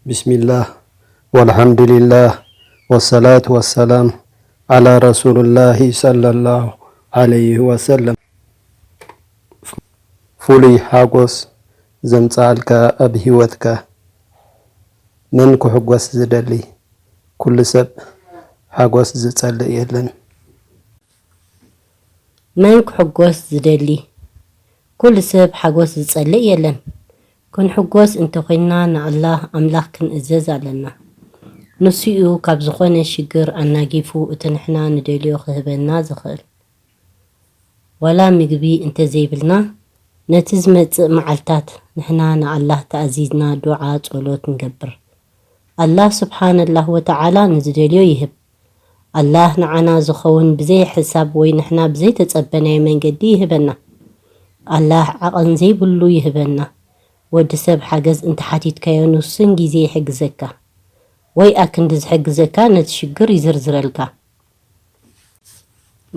بسم الله والحمد لله والصلاة والسلام على رسول الله صلى الله عليه وسلم. ፍሉይ ሓጎስ ዘምጽኣልካ ኣብ ህይወትካ መን ክሕጎስ ዝደሊ? ኩሉ ሰብ ሓጎስ ዝጸልእ የለን። መን ክሕጎስ ዝደሊ? ኩሉ ሰብ ሓጎስ ዝጸልእ የለን። ክንሕጎስ እንተኾይንና ንኣላህ ኣምላኽ ክንእዘዝ ኣለና። ንሱ እዩ ካብ ዝኾነ ሽግር ኣናጊፉ እቲ ንሕና ንደልዮ ክህበና ዝኽእል። ዋላ ምግቢ እንተዘይብልና ነቲ ዝመጽእ መዓልታት ንሕና ንኣላህ ተኣዚዝና ዱዓ ጾሎት ንገብር። ኣላህ ስብሓነላህ ወተዓላ ንዝደልዮ ይህብ። ኣላህ ንዓና ዝኸውን ብዘይ ሕሳብ ወይ ንሕና ብዘይተጸበናዮ መንገዲ ይህበና። ኣላህ ዓቐን ዘይብሉ ይህበና። ወዲ ሰብ ሓገዝ እንተሓቲትካዮ ንውሱን ግዜ ይሕግዘካ። ወይ ኣክንዲ ዝሕግዘካ ነቲ ሽግር ይዝርዝረልካ።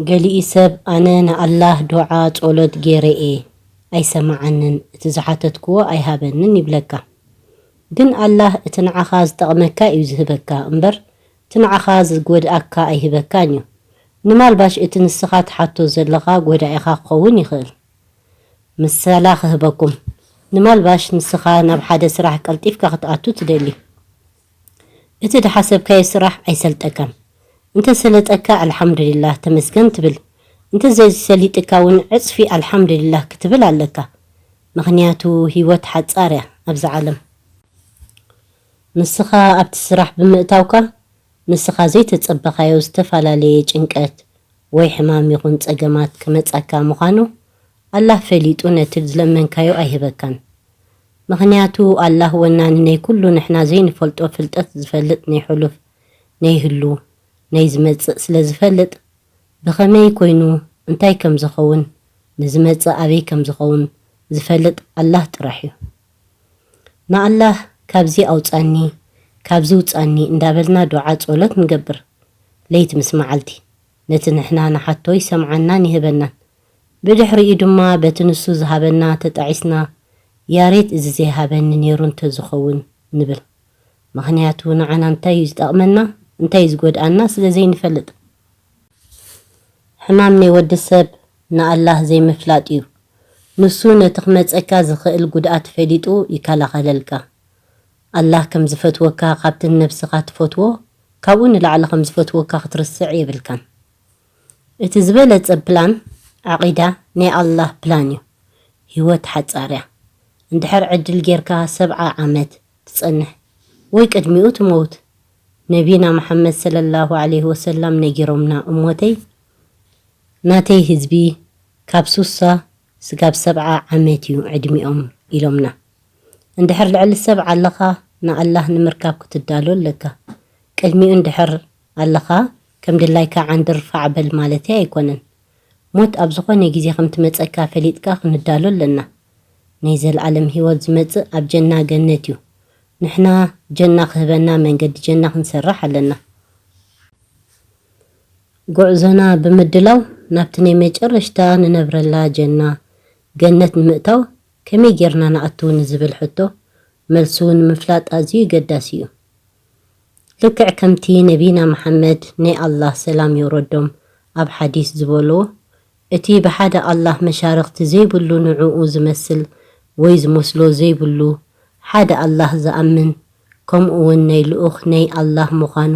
ገሊኡ ሰብ ኣነ ንኣላህ ዱዓ ጾሎት ጌረ እየ ኣይሰማዓንን እቲ ዝሓተትክዎ ኣይሃበንን ይብለካ። ግን ኣላህ እቲ ንዓኻ ዝጠቕመካ እዩ ዝህበካ እምበር እቲ ንዓኻ ዝጎድኣካ ኣይህበካን እዩ። ንማልባሽ እቲ ንስኻ ትሓቶ ዘለኻ ጎዳኢኻ ክኸውን ይኽእል። ምሳላ ክህበኩም። ንማልባሽ ንስኻ ናብ ሓደ ስራሕ ቀልጢፍካ ክትኣቱ ትደሊ። እቲ ድሓሰብካዮ ስራሕ ኣይሰልጠካን። እንተ ሰለጠካ ኣልሓምዱሊላህ ተመስገን ትብል። እንተ ዘይሰሊጥካ እውን ዕፅፊ ኣልሓምዱሊላህ ክትብል ኣለካ። ምኽንያቱ ህይወት ሓፃር እያ ኣብዛ ዓለም። ንስኻ ኣብቲ ስራሕ ብምእታውካ ንስኻ ዘይተፀበኻዮ ዝተፈላለየ ጭንቀት ወይ ሕማም ይኹን ፀገማት ክመፃካ ምዃኑ ኣላህ ፈሊጡ ነቲ ዝለመንካዮ ኣይህበካን። ምኽንያቱ ኣላህ ወናኒ ናይ ኩሉ ንሕና ዘይንፈልጦ ፍልጠት ዝፈልጥ ናይ ሕሉፍ፣ ናይ ህሉ፣ ናይ ዝመጽእ ስለ ዝፈልጥ ብኸመይ ኮይኑ እንታይ ከም ዝኸውን ንዝመጽእ ኣበይ ከም ዝኸውን ዝፈልጥ ኣላህ ጥራሕ እዩ። ንኣላህ ካብዚ ኣውጻኒ ካብዚ ውጻኒ እንዳበልና ዱዓ ጸሎት ንገብር ለይቲ ምስ መዓልቲ ነቲ ንሕና ንሓቶ ይሰምዓናን ይህበናን። ብድሕሪኡ ድማ በቲ ንሱ ዝሃበና ተጣዒስና ያሬት እዚ ዘይሃበኒ ነይሩ እንተዝኸውን ንብል። ምኽንያቱ ንዓና እንታይ እዩ ዝጠቕመና እንታይ እዩ ዝጎድኣና ስለ ዘይንፈልጥ። ሕማም ናይ ወዲ ሰብ ንኣላህ ዘይምፍላጥ እዩ። ንሱ ነቲ ክመጸካ ዝኽእል ጉድኣት ፈሊጡ ይከላኸለልካ። ኣላህ ከም ዝፈትወካ ካብቲ ንነብስኻ ትፈትዎ ካብኡ ንላዕሊ ከም ዝፈትወካ ክትርስዕ የብልካን። እቲ ዝበለጸ ፕላን ዓቂዳ ናይ ኣላህ ፕላን እዩ። ህይወት ሓጻር እያ። እንድሕር ዕድል ጌርካ ሰብዓ ዓመት ትጸንሕ ወይ ቅድሚኡ ትመውት። ነቢና መሓመድ ሰለላሁ ዓለይሂ ወሰላም ነጊሮምና እሞተይ ናተይ ህዝቢ ካብ ሱሳ ስጋብ ሰብዓ ዓመት እዩ ዕድሚኦም ኢሎምና። እንድሕር ልዕሊ ሰብዓ ኣለኻ ንኣላህ ንምርካብ ክትዳሎ ኣለካ። ቅድሚኡ እንድሕር ኣለኻ ከም ድላይካ ዓንድር ፋዕ በል ማለተይ ኣይኮነን። ሞት ኣብ ዝኾነ ግዜ ከም ትመጸካ ፈሊጥካ ክንዳሎ ኣለና። ናይ ዘልኣለም ህይወት ዝመጽእ ኣብ ጀና ገነት እዩ። ንሕና ጀና ክህበና መንገዲ ጀና ክንሰርሕ ኣለና። ጉዕዞና ብምድላው ናብቲ ናይ መጨረሽታ ንነብረላ ጀና ገነት ንምእታው ከመይ ጌርና ንኣቱ ንዝብል ሕቶ መልሱ ንምፍላጥ ኣዝዩ ገዳሲ እዩ። ልክዕ ከምቲ ነቢና መሓመድ ናይ ኣላህ ሰላም የውረዶም ኣብ ሓዲስ ዝበልዎ እቲ ብሓደ ኣላህ መሻርኽቲ ዘይብሉ ንዕኡ ዝመስል ወይ ዝመስሎ ዘይብሉ ሓደ ኣላህ ዝኣምን ከምኡ እውን ናይ ልኡኽ ናይ ኣላህ ምዃኑ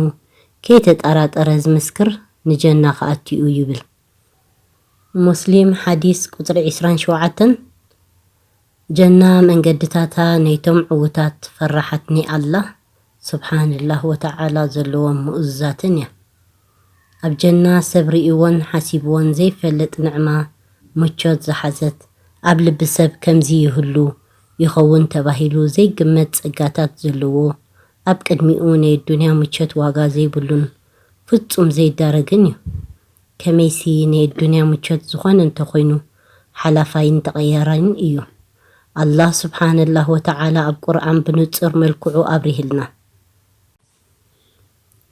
ከይተጠራጠረ ዝምስክር ንጀና ክኣቱ እዩ ይብል። ሙስሊም ሓዲስ ቁፅሪ ዕስራን ሸውዓተን ጀና መንገድታታ ነይቶም ዕዉታት ፈራሓት ናይ ኣላህ ስብሓንላህ ወተዓላ ዘለዎም ምእዙዛትን እያ። ኣብ ጀና ሰብ ርእይዎን ሓሲብዎን ዘይፈልጥ ንዕማ ምቾት ዝሓዘት ኣብ ልቢ ሰብ ከምዚ ይህሉ ይኸውን ተባሂሉ ዘይግመት ጸጋታት ዘለዎ ኣብ ቅድሚኡ ናይ ኣዱንያ ምቾት ዋጋ ዘይብሉን ፍጹም ዘይዳረግን እዩ። ከመይሲ ናይ ኣዱንያ ምቾት ዝኾነ እንተኾይኑ ሓላፋይን ተቐያራይን እዩ። ኣላህ ስብሓነላህ ወተዓላ ኣብ ቁርኣን ብንጹር መልክዑ ኣብሪህልና።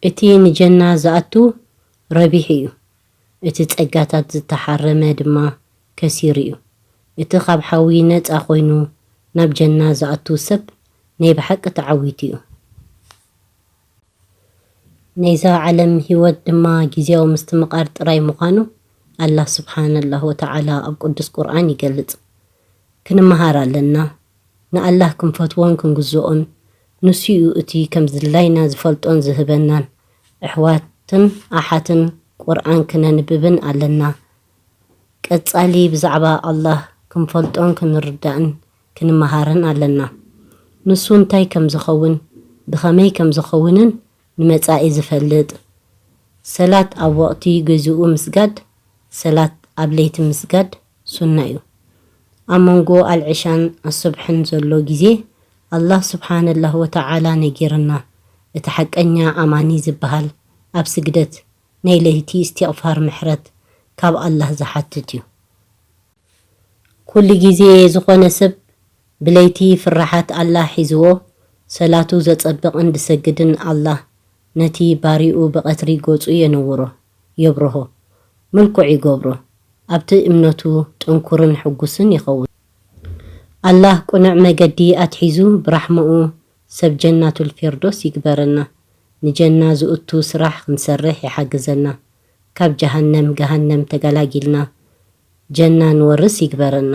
እቲ ንጀና ዝኣቱ ረቢሑ እዩ፣ እቲ ጸጋታት ዝተሓረመ ድማ ከሲሩ እዩ። እቲ ካብ ሓዊ ነጻ ኮይኑ ናብ ጀና ዝኣቱ ሰብ ናይ ብሓቂ ተዓዊቱ እዩ። ናይዛ ዓለም ህይወት ድማ ግዜያዊ ምስትምቓር ጥራይ ምዃኑ ኣላህ ስብሓነላሁ ወተዓላ ኣብ ቅዱስ ቁርኣን ይገልጽ። ክንመሃር ኣለና። ንኣላህ ክንፈትዎን ክንግዝኦን፣ ንሱ እዩ እቲ ከም ዝድላይና ዝፈልጦን ዝህበናን። ኣሕዋትን ኣሓትን ቁርኣን ክነንብብን ኣለና። ቀጻሊ ብዛዕባ ኣላህ ክንፈልጦን ክንርዳእን ክንመሃርን ኣለና። ንሱ እንታይ ከም ዝኸውን፣ ብኸመይ ከም ዝኸውንን ንመጻኢ ዝፈልጥ። ሰላት ኣብ ወቕቲ ግዚኡ ምስጋድ፣ ሰላት ኣብ ለይቲ ምስጋድ ሱና እዩ። ኣብ መንጎ ኣልዕሻን ኣሱብሕን ዘሎ ግዜ ኣላህ ስብሓነላሁ ወተዓላ ነጊርና። እቲ ሓቀኛ ኣማኒ ዝበሃል ኣብ ስግደት ናይ ለይቲ እስትቕፋር ምሕረት ካብ ኣላህ ዝሓትት እዩ። ኩሉ ግዜ ዝኾነ ሰብ ብለይቲ ፍርሓት ኣላህ ሒዝዎ ሰላቱ ዘጸብቕን ዝሰግድን ኣላህ ነቲ ባሪኡ ብቐትሪ ገጹ የነውሮ፣ የብርሆ፣ ምልኩዕ ይገብሮ። ኣብቲ እምነቱ ጥንኩርን ሕጉስን ይኸውን። ኣላህ ቅኑዕ መገዲ ኣትሒዙ ብራሕመኡ ሰብ ጀናቱል ፊርዶስ ይግበረና። ንጀና ዝእቱ ስራሕ ክንሰርሕ ይሓግዘና። ካብ ጀሃነም፣ ገሃነም ተገላጊልና ጀና ንወርስ ይግበረና።